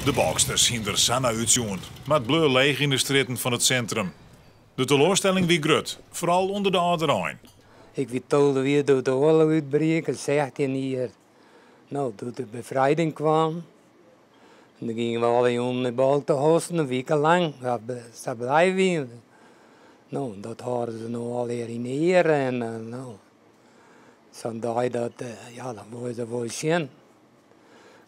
De Balksters hiene der sa nei útsjoen, mar it bleau leech yn de strjitten fan it sintrum. De teloarstelling wie grut, foaral ûnder de âlderein. Ik wie 12 jier doe't de oarloch útbriek, 16 jier no, doe't de befrijding kwam. En dan gyngen we alle jûnen nei Balk te hosten, in wike lang. Sa blij wiene we. No, dat hâlde se no allegear yn eare en no, sa'n dei dat, ja, dan wolle se wol sjen.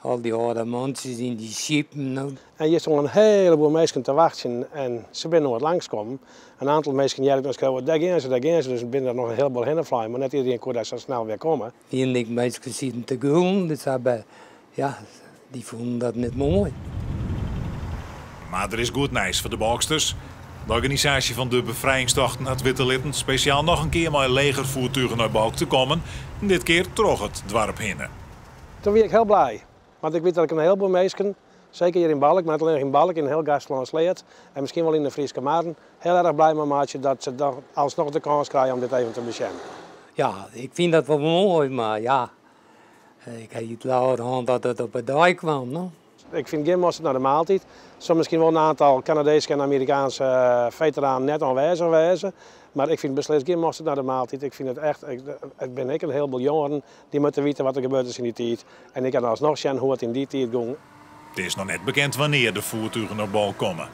Al dy âlde mantsjes yn dy sjipen. No. En hjir stonden in heleboel minsken te wachtsjen en se binne noait langskommen. In oantal minsken hearde ik noch skriuwen, dêr gean se, dêr gean se. Dus binne der noch in heleboel hinne flein, mar net iderien koe dêr sa snel wer komme. Wienen ek minsken sieten te gûlen, dus ja, dy fûnen dat net moai. Mar der is goed nijs foar de Balksters. De organisaasje fan de befrijingstochten hat witte litten spesjaal noch in kear mei legerfoertugen nei Balk te kommen. Dit kear troch it doarp hinne. Toen wie ik hiel blij, want ik wit dat ik in heleboel minsken, seker hjir yn Balk, mar net allinnich yn Balk, yn hiel Gaasterlân-Sleat en miskien wol yn de Fryske Marren, hiel erch blij mei meitsje dat se dan alsnoch de kâns krije om dit even te besjen. Ja, ik fyn dat wol moai, mar ja, ik ha it leaver hân dat it op 'e dei kwam, no. Ik fyn gjin mosterd nei de maaltyd. Sil miskien wol in oantal Kanadeeske en Amerikaanske feteranen net oanwêzich wêze, mar ik fyn beslist gjin mosterd nei de maaltyd. Ik fyn it echt, it binne ek in heleboel jongeren dy moatte witte wat der gebeurd is yn dy tiid en ik kin alsnoch sjen hoe't it yn dy tiid gong. It is noch net bekend wannear't de foertugen nei Balk komme.